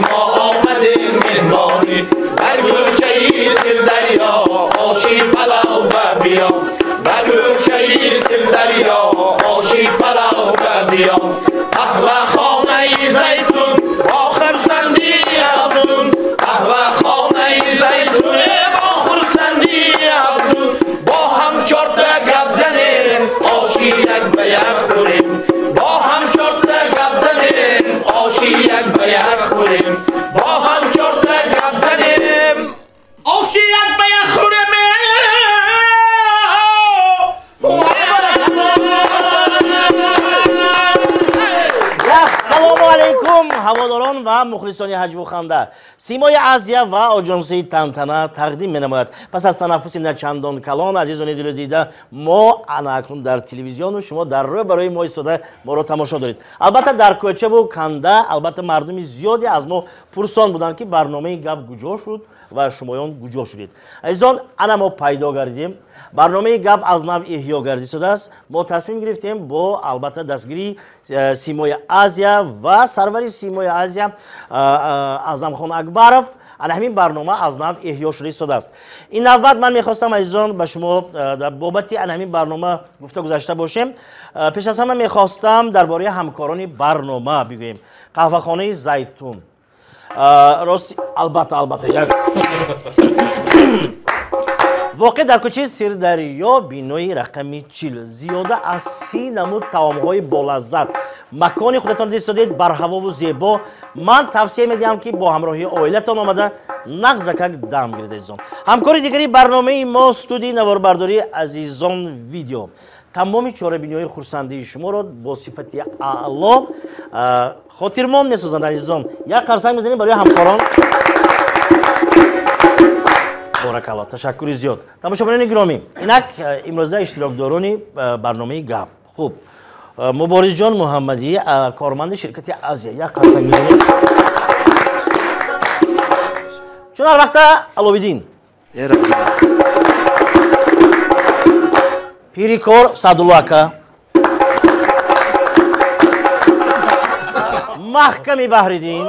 Мо омадем меҳмонӣ, бар кӯчаи Сирдарё оши палав ба биё, бар кӯчаи Сирдарё оши палав ба биё. Қаҳвахонаи Зайтун бо хурсандии афзун, қаҳвахонаи Зайтун бо хурсандии афзун. Бо ҳам чорта гап занем, оши як ба як хӯрем, бо ҳам чорта гап занем, оши як ба як хӯрем, бо ҳам чорта гап занем, оши як ба як хӯрем. Ассалому алайкум, ҳаводорон ва мухлисони ҳаҷву ханда. Симои Азия ва оҷонсии Тантана тақдим менамояд. Пас аз танаффуси начандон калон, азизони дилу дида, мо ана акнун дар телевизиону шумо дар рӯ барои мо истода моро тамошо доред. Албатта, дар кӯчаву канда, албатта, мардуми зиёде аз мо пурсон буданд, ки барномаи гап куҷо шуд ва шумоён куҷо шудед. Азизон, ана мо пайдо гардидем. Барномаи гап аз нав эҳё гардидааст. Мо тасмим гирифтем бо, албатта, дастгирии Симои Азия ва сарвари Симои Азия Аъзамхон Акбаров ана ҳамин барнома аз нав эҳё шуда истодааст. Ин навбат ман мехостам, азизон, ба шумо дар бобати ана ҳамин барнома гуфта гузашта бошем. Пеш аз ҳама мехостам дар бораи ҳамкорони барнома бигӯем. Қаҳвахонаи Зайтун. Рост, албатта, як воқеъ дар кӯчаи Сирдарё, бинои рақами 40, зиёда аз 30 намуд таомҳои болаззат. Макони худатон дистодед, барҳавову зебо. Ман тавсия медиҳам, ки бо ҳамроҳии оилатон омада нағзакак дам гиред, азизон. Ҳамкори дигари барномаи мо студияи наворбардории Азизон Видео. Тамоми чорабиниҳои хурсандии шуморо бо сифати аъло хотирмон месозанд, азизон. Як қарсак мезанем барои ҳамкорон. Боракалло, ташаккури зиёд. Тамошобинони гиромӣ, инак имрӯза иштирокдорони барномаи гап. Хуб, Муборизҷон Муҳаммадӣ, корманди ширкати Азия, як қарсак мезанем. Чун ҳар вақта Аловиддин, пирикор Саъдулло ака, Маҳками Баҳриддин,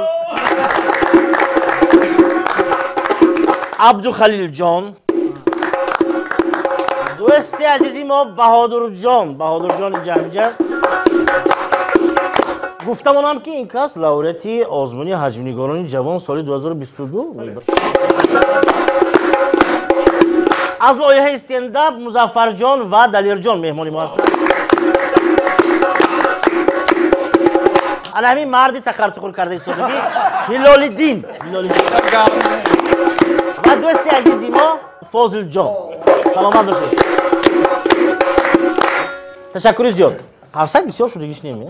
Абдухалилҷон, дӯсти азизи мо Баҳодурҷон, Баҳодурҷон ҷамҷа. Гуфтамонам, ки ин кас лауреати озмуни ҳаҷвнигорони ҷавон соли 2022. Аз лоиҳаи стендап Музаффарҷон ва Далерҷон меҳмони мо ҳастанд. Ана ҳамин марди тақартуқур карда истодагӣ Ҳилолиддин, Ҳилолиддин ва дӯсти азизи мо Фозилҷон. Саломат бошед. Ташаккури зиёд. Қарсак бисёр шудагиш неми?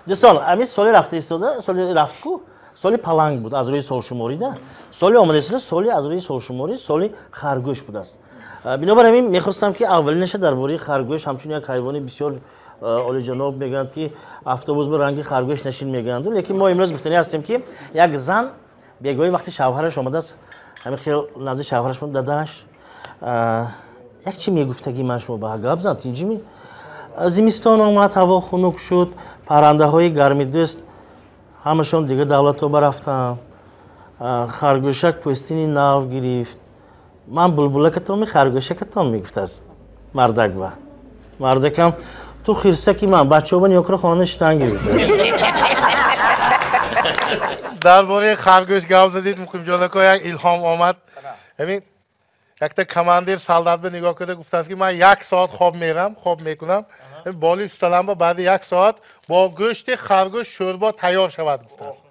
Дӯстон, ҳамин соли рафта истода, соли рафтку, соли паланг буд аз рӯи солшуморида. Соли омада истода, соли аз рӯи солшуморӣ соли харгӯш будааст. Бинобар ҳамин мехостам, ки аввалинаша дар бораи харгӯш, ҳамчун як ҳайвони бисёр олиҷаноб, мегӯянд, ки автобус ба ранги харгӯш нашин мегӯянд. Лекин мо имрӯз гуфтанӣ ҳастем, ки як зан бегоҳи вақти шавҳараш омадааст, ҳамин хел назди шавҳараш буд, дадаш, як чи мегуфтагӣ ман шумо ба гап зан, тинҷими? Зимистон омад, ҳаво хунук шуд, паррандаҳои гармидӯст ҳамашон дигар давлатҳо барафтанд. Харгӯшак пӯстини нав гирифт. Ман булбулакатон, харгӯшакатон, мегуфтааст мардак ба. Мардакам ту хирсаки ман, бачаҳо ба хона шитан гирифт. Дар бораи харгӯш гап задид, Муқимҷон ака, як илҳом омад. Ҳамин якта командир солдат ба нигоҳ карда гуфтааст, ки ман як соат хоб мерам, хоб мекунам. Боли усталамба баъди як соат бо гӯшти харгӯш шӯрбо тайёр шавад, гуфтааст.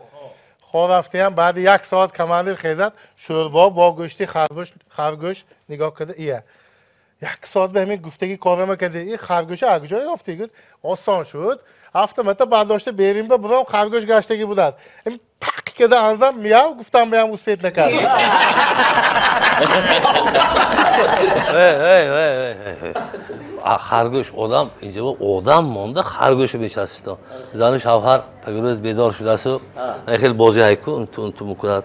Хоб рафтиам, баъди як соат командир хезад, шӯрбо бо гӯшти харгӯш нигоҳ карда ия. Як соат ба ҳамин гуфтагӣ корама карда, и харгӯша аз куҷо ёфтӣ? Гуфт, осон шуд. Автомата бардошта берим ба буром харгӯш гаштагӣ будааст. Ҳамин тақ карда анзам мияв гуфтам, биям успеть накард. Харгӯш одам инҷо одам монда, харгӯш мечаспид. Зану шавҳар пагрӯз бедор шудасу хел бозӣ ҳайку унту мекунад.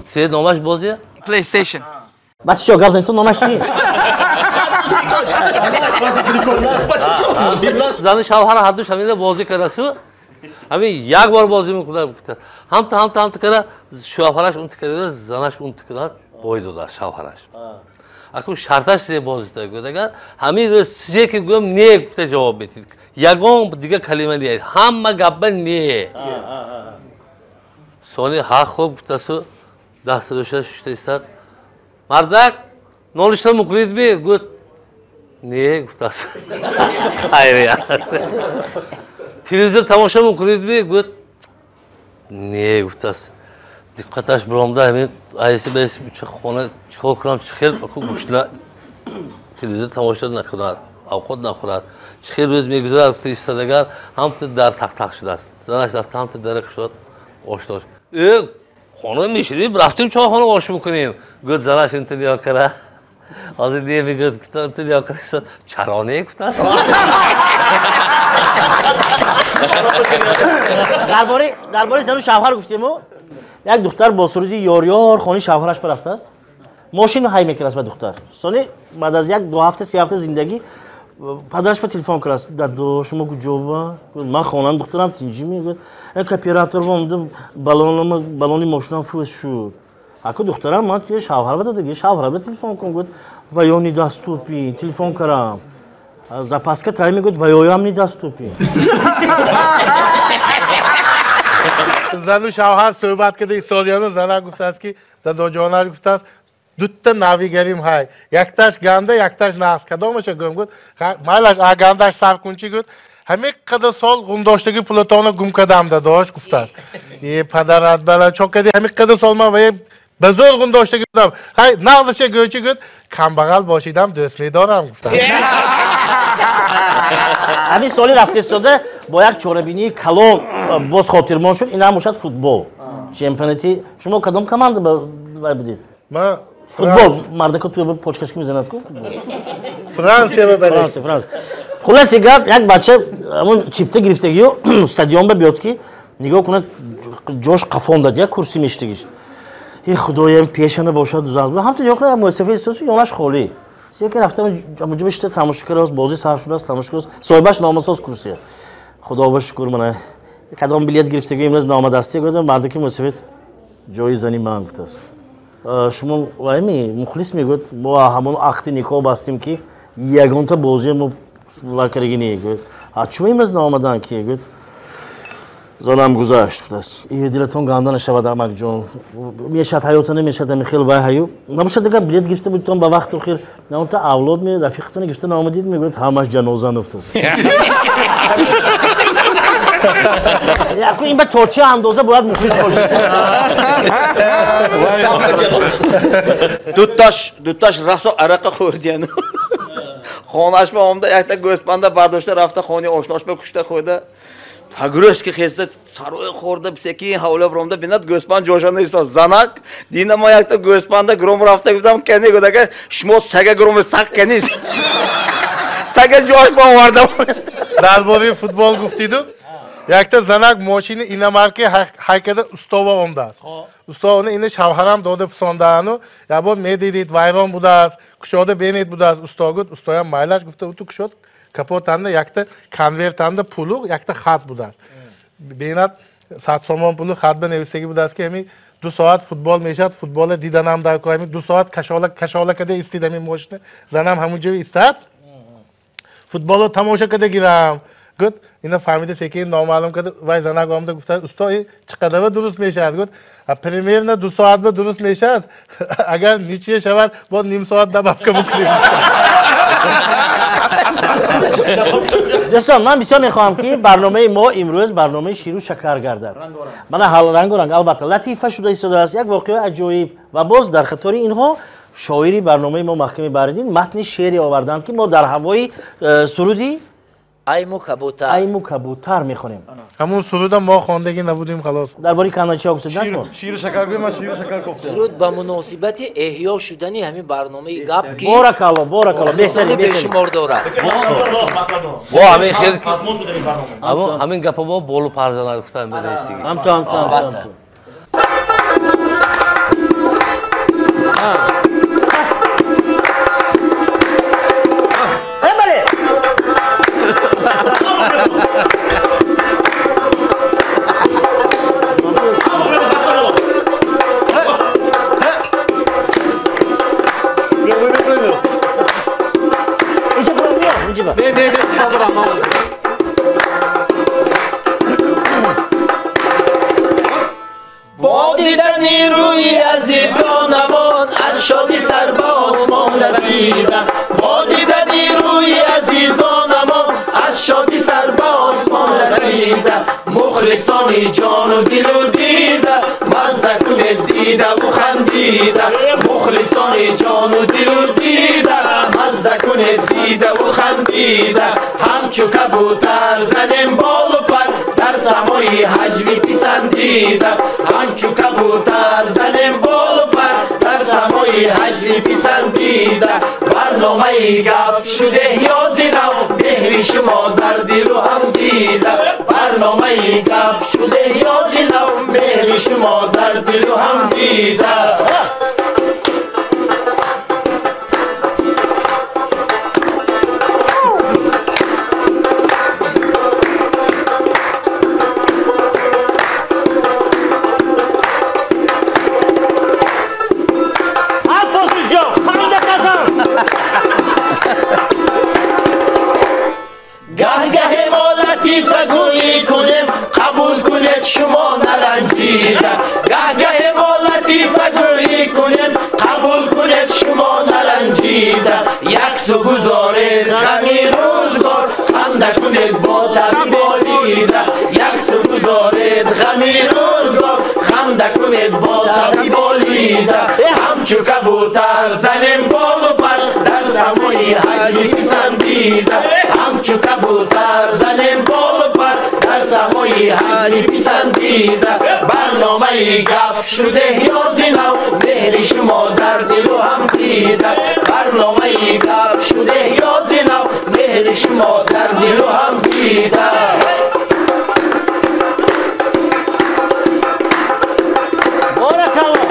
Се номаш бозия? PlayStation. Бачаҳо, гап занед, ту номаш чи? Зану шавҳар ҳарду шамида бозӣ кардасу Ҳамин як бор бозӣ мекунад, ҳамта ҳамта ҳамта кара шавҳараш унт карда, занаш унт кунад, бой додааст шавҳараш. Акун шарташ се бозита гӯяд, агар ҳамин рӯз се ки гӯям не гуфта ҷавоб медиҳед. Ягон дигар калима не, ҳама гапа не. Сони ҳа хуб гуфтасу дастроша шушта истад. Мардак нолишта мукунед ми? Гӯяд не гуфтааст. Хайр. Телевизор тамошо мукунед ми? Гӯяд не гуфтааст. Диққаташ биромда ҳамин айси байси хона чикор кунам, чӣ хел гӯшна телевизор тамошо накунад, авқот нахӯрад. Чӣ хел рӯз мегузарад гуфта истадагар ҳамту дар тақ-тақ шудааст. Занаш рафта ҳамту дара кушод, ош дошт. Э, хона мешидем, рафтем чойхона ош мекунем. Гӯяд занаш инту нигоҳ кара. Ҳозир не мегӯяд, гуфта инту нигоҳ кара, чаро не гуфтааст. Дар бораи зану шавҳар гуфтему, як духтар бо суруди ёр-ёр хонаи шавҳараш рафтааст. Мошин ҳай мекардааст ба духтар. Сони баъд аз як ду ҳафта, се ҳафта зиндагӣ падараш ба телефон кардааст. Дадо, шумо куҷоба? Ман хонам, духтарам тинҷӣ мегӯяд. Як оператор омада баллони мошинам фӯз шуд. Аку духтарам ман шавҳар ба дод, шавҳар ба телефон кун, гуфт ва ё недоступен, телефон кардам. Запаска тай мегӯяд ва ёям недоступен. Зану шавҳар суҳбат карда истодияну зана гуфтааст ки дадоҷонаш гуфтааст дутта навигарим ҳай, якташ ганда, якташ нағз. Кадомаша гӯм? Гуфт майлаш, а гандаш сар кун чӣ? Гуфт ҳамин қадар сол ғундоштаги пулатонро гум кардам дадош гуфтааст. Е падарат бала чо кардӣ ҳамин қадар сол ман ва ба зӯр ғундоштаги будам. Ҳай нағзаша гӯ чӣ? Гуфт камбағал бошидам дӯст медорам гуфтааст. Ҳамин соли рафта истода бо як чорабинии калон боз хотирмон шуд. Ин ҳам бошад футбол. Чемпионати шумо кадом команда вай будед? Футбол мардако туя почкашки мезанад ку? Франсия ба бале. Франсия, Франсия. Хулоси гап, як бача ҳамон чипта гирифтагиё стадион ба биёд ки нигоҳ кунад, ҷош қафондад, як курсӣ мештагиш. Э худоям, пешана бошад дузах. Ҳамту нигоҳ кунад, муассафаи истосу ёнаш холӣ. Секин рафтам ҳамонҷо бишта тамошо кардааст, бозӣ сар шудааст, тамошо кардааст. Соҳибаш номасоз курсия. Худо ба шукр, мана кадом билет гирифтагӣ имрӯз номадастӣ гуфтам, мардаки муассафаи ҷои зани ман гуфтааст. Шумо вайми мухлис мегӯяд, мо ҳамон ақди никоҳ бастем ки ягонта бозие мо вай кардаги не. Гӯяд а чӯ имрӯз наомадан ки? Гӯяд занам гузашт гуфтааст. Э дилатон ганда нашавад амакҷон, мешад ҳаёта намешад ҳамин хел вай ҳаю набошад. Агар билет гирифта будитон ба вақту хир наонта авлод ме рафиқатон гирифта наомадид? Мегӯяд ҳамаш ҷаноза гуфтааст. Яку ин ба то чӣ андоза бояд мухлис бошад? Дуташ расо арақа хӯрдияну хонашба омда якта гӯспанда бардошта рафта хони ошношба кушта хӯрда пагрӯз ки хеста сарои хӯрда секин ҳавла биромда бинад гӯспанд ҷошанда истод. Занак дина ма якта гӯспанда гром рафта гуфтам кане гуфт шумо сага громи сақ канист сага ҷошба овардам. Дар бораи футбол гуфтиду, якта занак мошини иномарки ҳайкада устова омдааст. Устовани ина шавҳарам дода фисондаану якбор медидид вайрон будааст, кушода бенед будааст. Усто гуфт, устоям майлаш гуфта уту кушод, капотанда якта конвертанда пулу якта хат будааст. Бенад 100 сомон пулу хат ба нависагӣ будааст ки ҳамин 2 соат футбол мешавад, футбола диданам дар ко ҳамин 2 соат кашола кашола када истид ҳамин мошина, занам ҳамун ҷо истад, футболро тамошо када гирам. Гуфт ина фаҳмида секин номаълум карда вай занак омада гуфта усто ин чӣ қадарва дуруст мешавад? Гуфт примерно 2 соат ба дуруст мешавад, агар ничия шавад боз ним соат добавка бикунем. Дӯстон, ман бисёр мехоҳам ки барномаи мо имрӯз барномаи ширу шакар гардад. Мана рангу ранг, албатта латифа шуда истодааст, як воқеаи аҷоиб ва боз дар қатори инҳо шоири барномаи мо Маҳками Баҳриддин матни шеъре оварданд ки мо дар ҳавои суруди Айму кабутар. Айму кабутар мехонем. Ҳамун суруда мо хондагӣ набудем халос. Дар бораи каначиҳо гуфтед на шумо? Ширу шакар гӯем, ман ширу шакар кофтам. Суруд ба муносибати эҳё шудани ҳамин барномаи гап ки Боракалло, боракалло, беҳтарин, беҳтарин. Бешумор дорад. Бо ҳамин хел ҳамин гапа мо болу парзанад гуфтам медонистиги. Ҳамто, ҳамто, ҳамто. азизонамон аз шодӣ сар ба осмон расида, бо дидани рӯи азизонамон аз шодӣ сар ба осмон расида. Мухлисони ҷону дилу дида, мазза кунед дидаву хандида. Мухлисони ҷону дилу дида, мазза кунед дидаву хандида. Ҳамчу кабутар занем болу пар дар самои ҳаҷви писандида. Ҳамчу кабутар занем болу пар дар самои ҳаҷви писандида. Барномаи гап шуде ёзи нав, меҳри шумо дар дилу ҳам дида. Барномаи гап шуде ёзи нав, меҳри шумо дар дилу ҳам дида. Гаҳ-гаҳе мо латифагӯӣ кунем, қабул кунед шумо наранҷида. Гаҳ-гаҳе мо латифагӯӣ кунем, қабул кунед шумо наранҷида. Як су гузоред ғами рӯзгор, ханда кунед бо таби болида. Як су гузоред ғами рӯзгор, ханда кунед бо таби болида. Ҳамчу кабутар занем болу пар дар самои ҳаҷви писандида. Ҳамчу кабутар занем болу пар дар самои ҳаҷви писандида. Барномаи гап шуде ёзи нав, меҳри шумо дар дилу ҳам дида. Барномаи гап шуде ёзи нав, меҳри шумо дар дилу ҳам дида. Боракалло.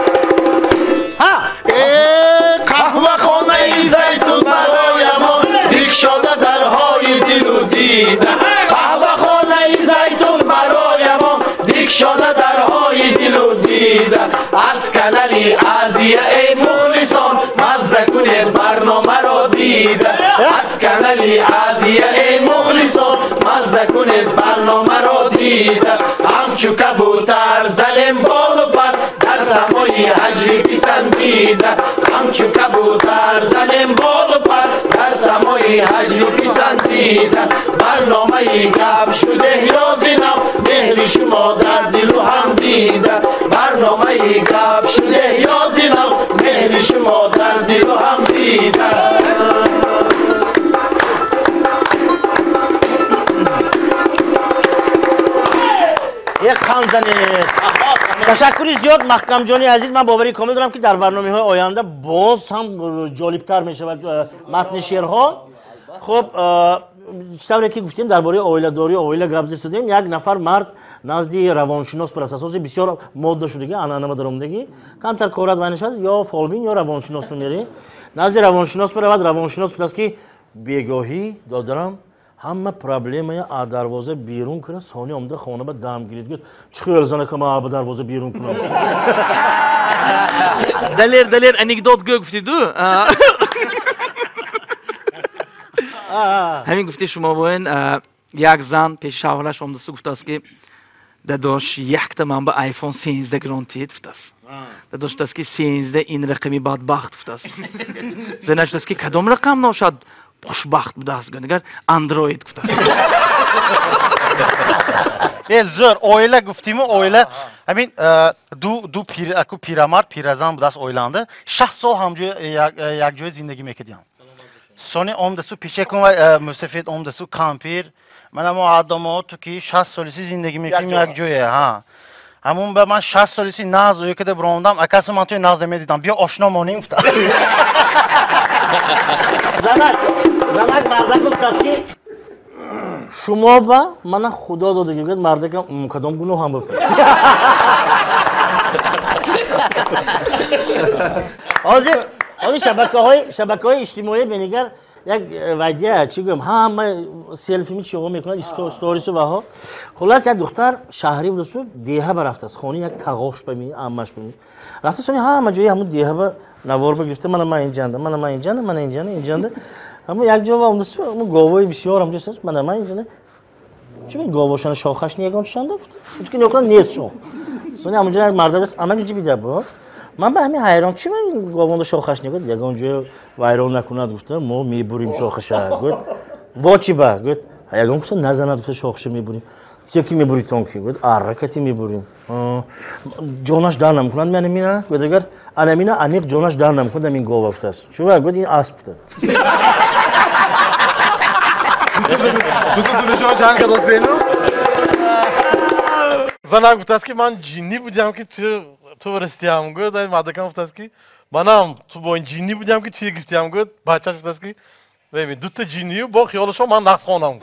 Ҳа! Қаҳвахонаи зайтун бароямон бикшода дарҳои дилу дида. Қаҳвахонаи зайтун бароямон бикшода дарҳои дилу дида. Аз канали Азия эй мухлисон, мазза кунед барномаро дида. Аз канали Азия эй мухлисон, мазза кунед барномаро дида. Ҳамчу кабутар занем болу пар дар самои ҳаҷви писандида. Ҳамчу кабутар занем болу пар дар самои ҳаҷви писандида. Барномаи гап шуде ёзи нав, меҳри шумо дар дилу ҳам дида. Барномаи гап шуде ёзи нав, меҳри шумо дар дилу ҳам дида. Як қан занед. Ташаккури зиёд Маҳкамҷони азиз. Ман боварӣ комил дорам, ки дар барномаҳои оянда боз ҳам ҷолибтар мешавад матни шеърҳо. Хуб, чӣ тавре ки гуфтем, дар бораи оиладорӣ, оила гап задем. Як нафар мард назди равоншинос рафт. Асоси бисёр модда шудагӣ, анъана даромадагӣ. Камтар корат вай нашавад, ё фолбин, ё равоншинос мемерӣ. Назди равоншинос биравад, равоншинос гуфтааст, ки бегоҳӣ додарам ҳама проблемая аз дарвоза берун кунад, сони омада хона ба дам гирид. Гӯяд, чӣ хел занака ман ба дарвоза берун кунам? Далер, Далер, анекдот гӯ гуфтиду. Ҳамин гуфти шумо боин, як зан пеши шавҳараш омадасу гуфтааст, ки дадош, якта ман ба iPhone 13 гирон тиҳед, гуфтааст. Дадош гуфтааст, ки 13 ин рақами бадбахт, гуфтааст. Занаш гуфтааст, ки кадом рақам ношад хушбахт будааст? Гӯяд, Android, гуфтааст. Зӯр, оила гуфтиму, оила ҳамин ду аку пирамард, пиразан будааст оиланда. 60 сол ҳамҷоя якҷоя зиндагӣ мекардиям. Сони омдасу пешакун ва мусафид омдасу кампир. Мана мо адамо ту ки 60 солиси зиндагӣ мекунем якҷоя, ҳа. Ҳамун ба ман 60 солиси наз оякада биромадам, акаси ман туи наз намедидам. Биё ошно монем, гуфта. Занак, занак мардак гуфтааст, ки шумо ба мана Худо додагӣ. Гӯяд мардакам, кадом гуноҳам, гуфта. Ҳозир ҳозир шабакаҳои иҷтимоӣ бенигар як вайдия, чӣ гӯям, ҳама селфими чиҳо мекунад, сторису ваҳо. Хуллас, як духтар шаҳрӣ будасу деҳа ба рафтааст, хонаи як тағош ба ми, аммаш ба ми рафта. Сони ҳама ҷои ҳамун деҳа ба навор ба гирифта, мана ман инҷанда, мана ман инҷанда, мана инҷанда, инҷанда. Ҳамун як ҷо омадасу ҳамун говои бисёр ҳамҷо, мана ман инҷанда. Чӣ говошана шохаш ниягон чишанда? Ки нокунад нест шох. Сони ҳамунҷо як марда аст, амак инҷи бида бо. Ман ба ҳамин ҳайрон, чи говонда шохаш негӯд, ягон ҷоя вайрон накунад гуфта, мо мебурим шохаша. Гӯд, бо чи ба? Гӯд, ягон куса назанад гуфта шохаша мебурим. Чизе ки мебуритон ки? Гӯд, арракати мебурим. Ҷонаш дар намекунад, ман амина? Гӯд, агар анамина аниқ ҷонаш дар намекунад, амин гова гуфтааст. Чува? Гӯд, ин асп гуфта. Занак гуфтааст ки ман ҷиннӣ будям ки ту расидиям, гӯд. Мардакам гуфтааст ки манам ту бо ин ҷиннӣ будям ки туя гирифтиям, гӯд. Бачаш гуфтааст ки бибин дута ҷиннию бо хиёлашон ман нақс хонам.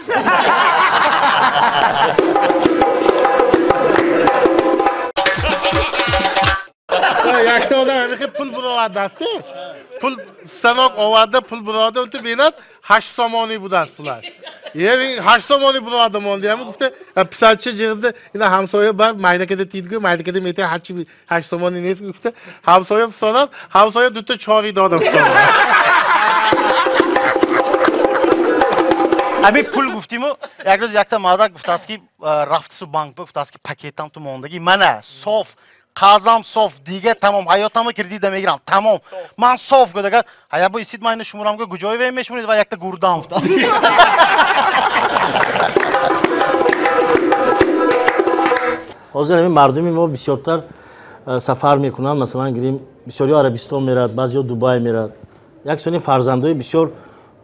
Якта одам ҳамихе пул буровардаст, пул станок оварда пул буроварда, унту бинад 8 сомонӣ будааст пулаш. 8 сомонӣ буроварда монди. Ҳамин гуфта писарча ҷиғзда ина ҳамсоя бар майдакада тид гӯ, майдакада метаи 8 сомонӣ нест гуфта, ҳамсоя фисонад, ҳамсоя дута чори дода фисонад. Ҳамин пул гуфтиму, як рӯз якта мардак гуфтааст ки рафтису банк гуфтааст ки пакетам ту мондагӣ, мана соф қазам соф, дига тамом, ҳаётамро кредита мегирам, тамом. Ман соф гуфт, агар ҳая бо истид ман ина шумурам гуфт, куҷое ве мешумуред ва якта гурдам гуфт. Ҳозир ҳамин мардуми мо бисёртар сафар мекунанд, масалан гирем, бисёриҳо Арабистон меравад, баъзеҳо Дубай меравад. Як сони фарзандои бисёр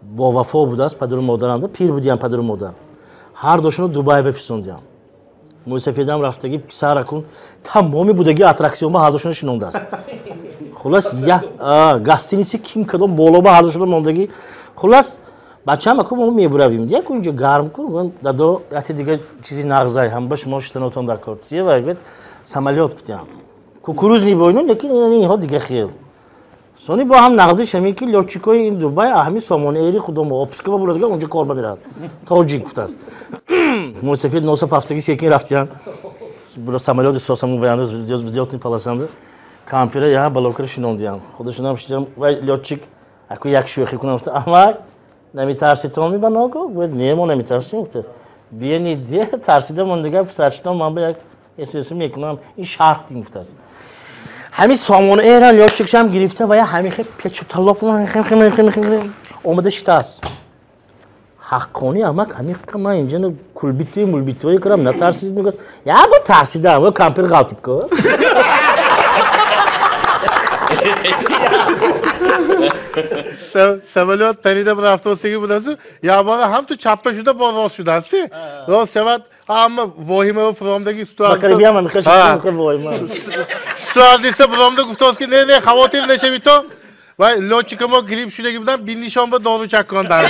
бовафо будааст падару модаранда, пир будиям падару модар. Ҳар дошонро Дубай бифисондиям. Мӯйсафедам рафтагӣ писаракун тамоми будаги аттраксионба ҳардошонро шинондааст. Хулас гостиница ким кадом болоба ҳардошонро мондагӣ. Хулас бачаам аку мо мебуравем. Як унҷо гарм кун, дадо яте дига чизи нағзай ҳам ба шумо шитанотон дар кор. Чие вай гуфт самолёт гуфтям. Кукурузни бойну лекин инҳо дига хел. Сони бо ҳам нағзиш ҳамин ки лётчикои ин Дубай ҳамин сомонаэри худомо опуска ба бурада унҷо кор бамерад. Тоҷик гуфтааст. Мӯйсафед носа пафтаги секин рафтиян. Самолёти сосамун ваянда взлётный полосанда. Кампира я балокара шинондиям. Худашонам шидам вай лётчик аку як шӯхӣ кунам гуфта, амак намитарситон ми ба ного? Гуфт не, мо намитарсим гуфта. Биени де тарсида мондага писарчитон ман ба як эсэс мекунам. Ин шарт ин гуфтааст. Ҳамин сомонаэра лётчикшам гирифта ва я ҳамин хе печуталоп омада шитааст. Ҳаққони амак ҳамин қа ман инҷа кулбитои мулбитое кардам, натарсид мегӯяд. Я бо тарсидам, ва кампир ғалтид ко. Самолёт парида рафтосиги будасту, якбора ҳам ту чаппа шуда бо рост шудааст. Рост шавад, ҳама воҳима фуромдаги стюардесса буромда гуфтааст ки не, не, хавотир нашавито. Вай лётчика мо грипп шудаги будам, биннишон ба дору чаккон дар.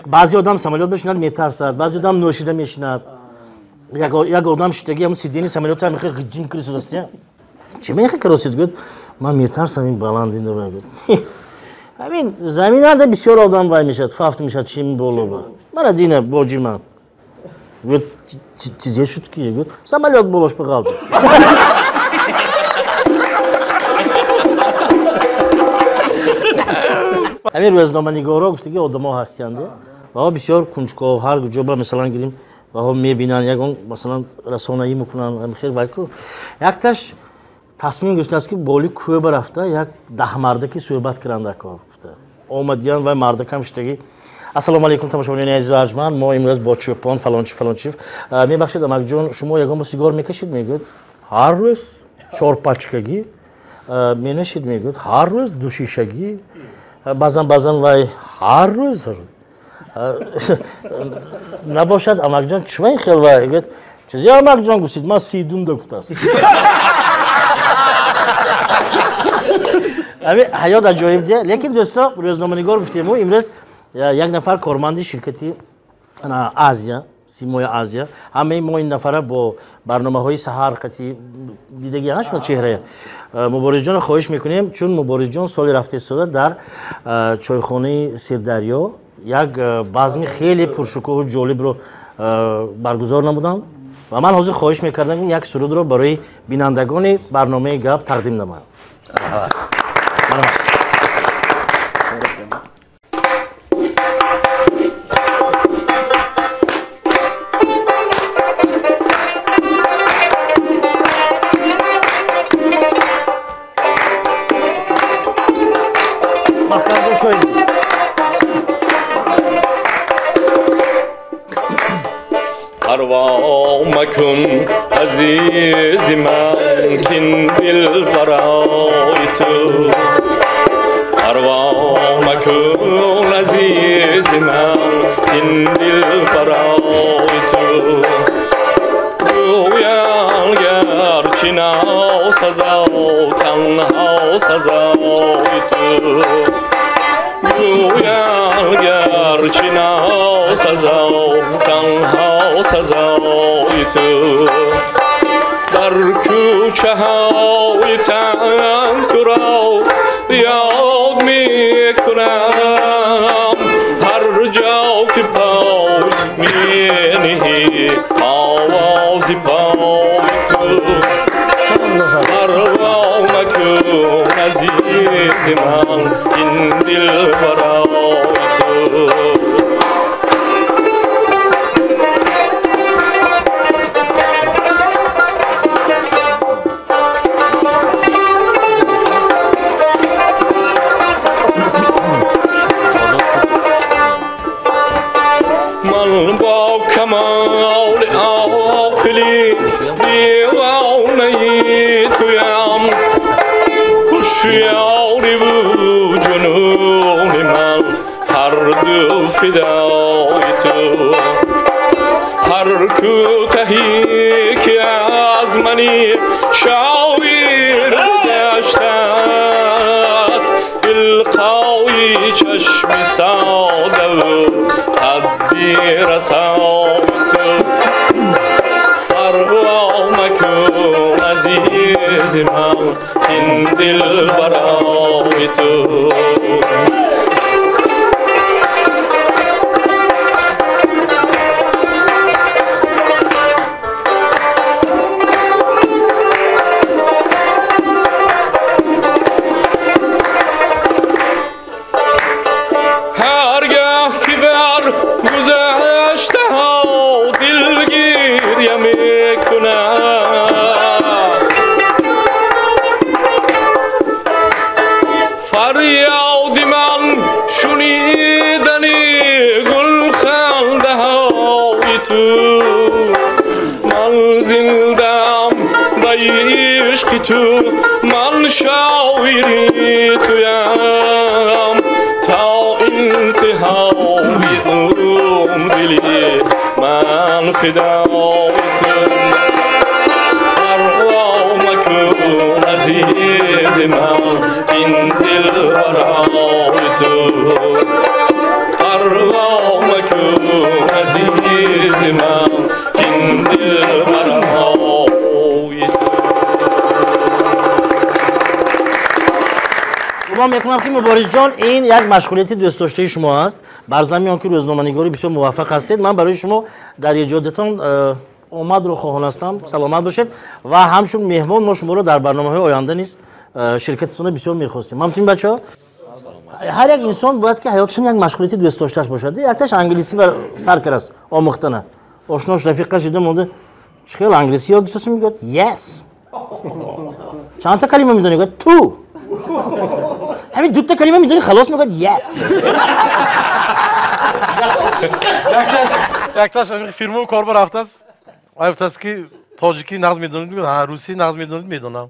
Баъзе одам самолёт мешинад метарсад, баъзе одам нӯшида мешинад. Як одам шидаги ҳамун сидени самолёта ҳамихе ғиҷим кирисудааст. Чӣ мехе каросид? Гӯяд ман метарсам ин баландинда. Гӯяд ҳамин заминанда бисёр одам вай мешавад, фафт мешавад, чим боло ба. Мана дина боҷи ман. Гӯяд чизе шуд ки? Гӯяд самолёт болош биғалт. Ҳамин рӯзноманигорҳо гуфтаги одамо ҳастиянд ваҳо бисёр кунҷков, ҳар ҷо ба масалан гирим ваҳо мебинанд, ягон масалан расонаӣ мекунанд, хел вай ку. Якташ тасмим гирифтааст ки боли кӯба рафта як даҳмардаки суҳбат кунанд ако гуфта. Омадиян вай мардакам шидаги. Ассалому алайкум тамошобинони азизу арҷманд, мо имрӯз бо чӯпон фалончи фалончи. Мебахшед амакҷон, шумо ягон сигор мекашид? Мегӯяд ҳар рӯз 4 пачкагӣ. Менӯшид? Мегӯяд ҳар рӯз 2 шишагӣ. Баъзан баъзан вай ҳар рӯз набошад амакҷон, чува ин хел вай? Гӯяд чизе амакҷон гуфтид, ман сидумда гуфтааст. Ҳамин ҳаёт аҷоиб де. Лекин дӯсто, рӯзноманигор гуфтему, имрӯз як нафар корманди ширкати Азия, Симои Азия, ҳамаи мо ин нафара бо барномаҳои саҳар қати дидагӣ ҳашма чеҳрая. Муборизҷонро хоҳиш мекунем, чун Муборизҷон соли рафта истода дар чойхонаи Сирдарё як базми хеле пуршукӯҳу ҷолибро баргузор намуданд ва ман ҳозир хоҳиш мекардам як сурудро барои бинандагони барномаи гап тақдим намоям. Парво макун азизи ман, кин дил барои ту. Парво макун азизи ман, кин дил барои ту. Гӯянд гарчи носазо, танҳо сазои ту. Гӯянд гарчи носазо, танҳо сазои ту. Дар кӯчаҳои танг туро ёд мекунам, ҳар ҷо ки пой менеҳӣ овози пои ту. Парво макун азизи ман, ин дил барои ту. Ман бо камоли оқилӣ девонаи туям, ҳушёриву ҷунуни ман ҳар ду фидои ту. Ҳар кӯтаҳӣ ки аз мани шоир гузаштааст, илқои чашми содаву ҳадди расои ту. Парво макун азизи ман, ин дил барои ту. Ҳаргаҳ ки бар гузаштаҳо дил гиря мекунад, фарёди ман шунидани гулхандаҳои ту. Ман зиндаам ба ишқи ту, ман шоири туям. То интиҳои умр дили ман фидои ту. Парво макун азизи ман, ин дил барои ту. Парво макун азизи ман, ин дил барои ту. Гумон мекунам ки Муборизҷон, ин як машғулияти дӯстдоштаи шумо аст. Бар замми он ки рӯзноманигори бисёр муваффақ ҳастед, ман барои шумо дар эҷодатон омадро хоҳон ҳастам. Саломат бошед ва ҳамчун меҳмон мо шуморо дар барномаҳои оянда низ ширкататонро бисёр мехостем. Мамтун бачаҳо, ҳар як инсон бояд ки ҳаётшон як машғулияти дӯстдоштааш бошад. Якташ англисӣ бар сар кард омӯхтана. Ошнош рафиқаш дида монда, чӣ хел англисӣ ёд гирифтаст? Мегӯяд yes. Чандта калима медонӣ? Мегӯяд two. Ҳамин дута калима медонӣ, халос? Мегӯяд yes. Якташ фирмаи кор рафтааст, вай гуфтааст ки тоҷикӣ нағз медонед? Мегӯяд ҳа. Русӣ нағз медонед? Медонам.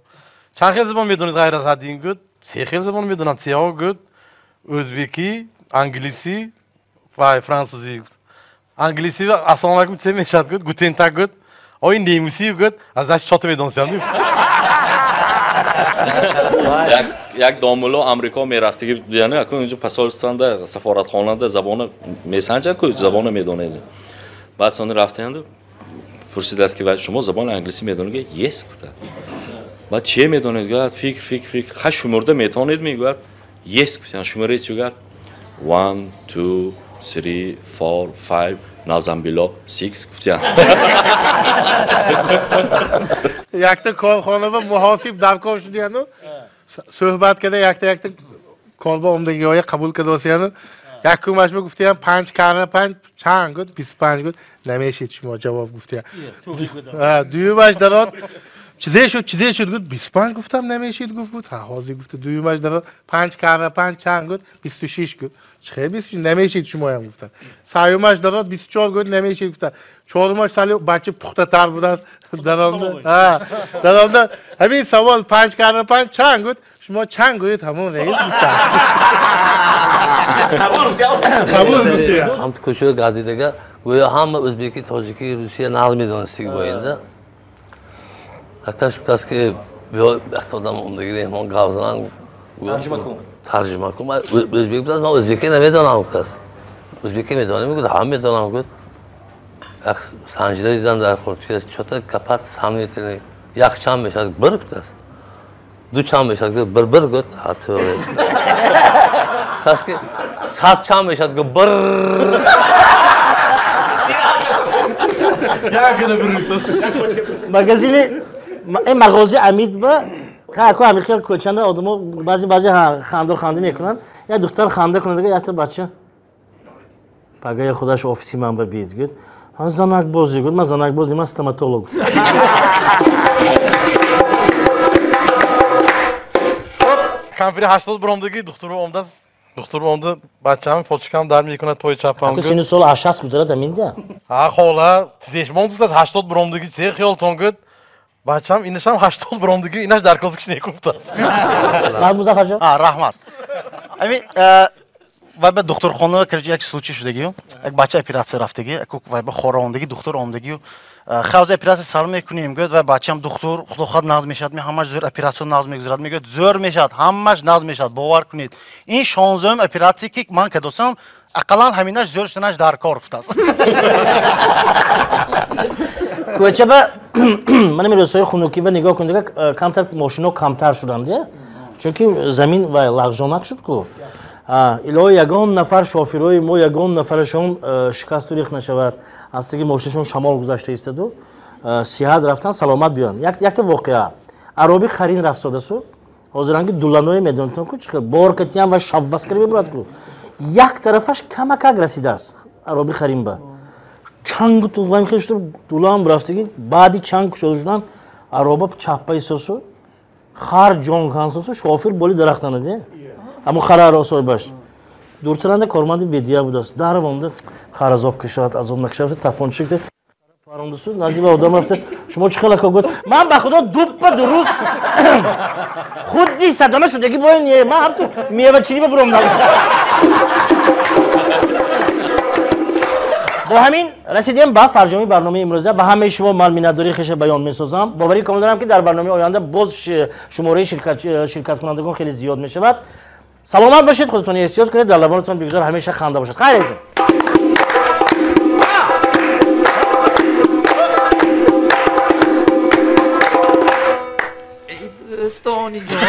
Чанд хел забон медонед ғайр аз ҳаддин? Гӯяд се хел забон медонам. Сеҳо? Гӯяд ӯзбекӣ, англисӣ вай франсузӣ. Гуфт англисӣ ассалому алайкум се мешавад? Гӯяд guten Tag. Гӯяд ои немисӣ? Гӯяд аз дасти чота медонистам. Як домулло Амрико мерафтиги, яъне акун инҷо посольствода, сафоратхонада забона месанҷанд ку забона медонед. Баъд сони рафтанд, пурсидааст ки шумо забони англисӣ медонед? Yes гуфта. Баъд чие медонед? Гӯяд фикр, фикр, фикр. Ха, шумурда метавонед? Мегӯяд yes гуфтанд. Шумораи чӣ? Гӯяд 1 2 3 4 5 навзамбило 6 гуфтанд. Якта корхона ва муҳосиб даркор шудияну суҳбат карда, якта якта корба омдагиҳоя қабул кардосияну якумашба гуфтиям панҷ карна панҷ чанд? Гуфт 25. Гуфт намешид шумо ҷавоб гуфтиям. Дуюмаш дарод Чизе шуд, чизе шуд, гуфт 25 гуфтам намешид, гуфт буд. Ҳа, ҳозир гуфт дуюмаш дар 5 кара 5 чанд гуфт 26 гуфт. Чӣ 26 намешид шумоям гуфтам. Сеюмаш дар 24 гуфт намешид гуфтам. Чорумаш сали бача пухтатар будааст. Даромда. Ҳа, даромда ҳамин савол 5 кара 5 чанд гуфт, шумо чанд гуфт ҳамон раис гуфтам. Қабул гуфтам. Қабул гуфтам. Ҳам кӯча гадидага гӯё ҳама ӯзбеки, тоҷики, русия нағз медонистик бо инда. Ҳатташ гуфтааст ки биё якта одам омдаги меҳмон гап занан тарҷима кун. Тарҷима кун. Ман ӯзбек гуфтааст, ман ӯзбекӣ намедонам гуфтааст. Ӯзбекӣ медонем гуфт, ҳам медонам гуфт. Як санҷида дидам дар портфель чота гапат сомнительный. Як чанд мешавад бір гуфтааст. Ду чанд мешавад гуфт, бір бір гуфт, ҳа тӯғри. Гуфтааст ки сад чанд мешавад гуфт, бір. Магазини ин мағози Амид ба ка ами хел кӯчанда одамо баъзе баъзе ханда ханда мекунанд. Як духтар ханда кунад, якта бача пагои худаш офиси ман ба бид гуфт, ҳа занак бозӣ гуфт, ман занак бозӣ, ман стоматолог. Кампири 80 буромдиги духтур омдас, духтур омда бачам почкам дар мекунад пои чапам. Аку сину сол 80 гузарад аминда. Ҳа хола, тизешмон гуфтас 80 буромдиги се хиёлтон гуфт. Бачам инашам 80 буромдиги инаш дар козик шине гуфтас. Ман Музаффарҷон. А раҳмат. Ами вай ба духтурхона кирҷи як случай шудагию. Як бача оператсия рафтаги, вай ба хора омдаги, духтур омдагию. Хавзи оператсия сар мекунем, гӯяд вай бачам духтур, худо нағз мешавад, ми ҳамаш зӯр оператсия нағз мегузарад, мегӯяд зӯр мешавад, ҳамаш нағз мешавад, бовар кунед. Ин 16-ум оператсия ки ман кадосам, ақаллан ҳаминаш зӯр шуданаш дар кор гуфтааст. Кӯча ба ман рӯзҳои хунукӣ ба нигоҳ кунед, камтар мошино камтар шуданд, чунки замин вай лағжонак шуд ку. Илоҳи ягон нафар шофирои мо ягон нафарашон шикасту рих нашавад, аз таги мошинашон шамол гузашта истоду сиҳат рафтан саломат биёянд. Якта воқеа. Ароби харин рафтодасу ҳозиранги дуланое медонитон ку чӣ бор катиям ва шаввас карда мебурад ку. Як тарафаш камакак расидааст ароби харин ба. Чангу туғван хел шуда дулаам рафтаги баъди чанг кушода шудан ароба чаппа истосу хар ҷон кансосу шофир боли дарахтана де. Аммо хара соҳибаш дуртаранда корманди бедия будааст. Дарав омда хар азоб кашад, азоб накашад, тапончик де парондасу назди ба одам рафта шумо чӣ хел ака гуфт, ман ба худо дуппа дуруст худди садама шудаги бо ин ман ҳам ту мевачинӣ ба буромдам. Бо ҳамин расидем ба фарҷоми барномаи имрӯза. Ба ҳамаи шумо ман миннатдории хеша баён месозам. Боварӣ комил дорам ки дар барномаи оянда боз шумораи ширкаткунандагон хеле зиёд мешавад. Саломат бошед, худатон эҳтиёт кунед, дар лабонатон бигузор ҳамеша ханда бошад. Хайр азизон. Дӯстони ҷон.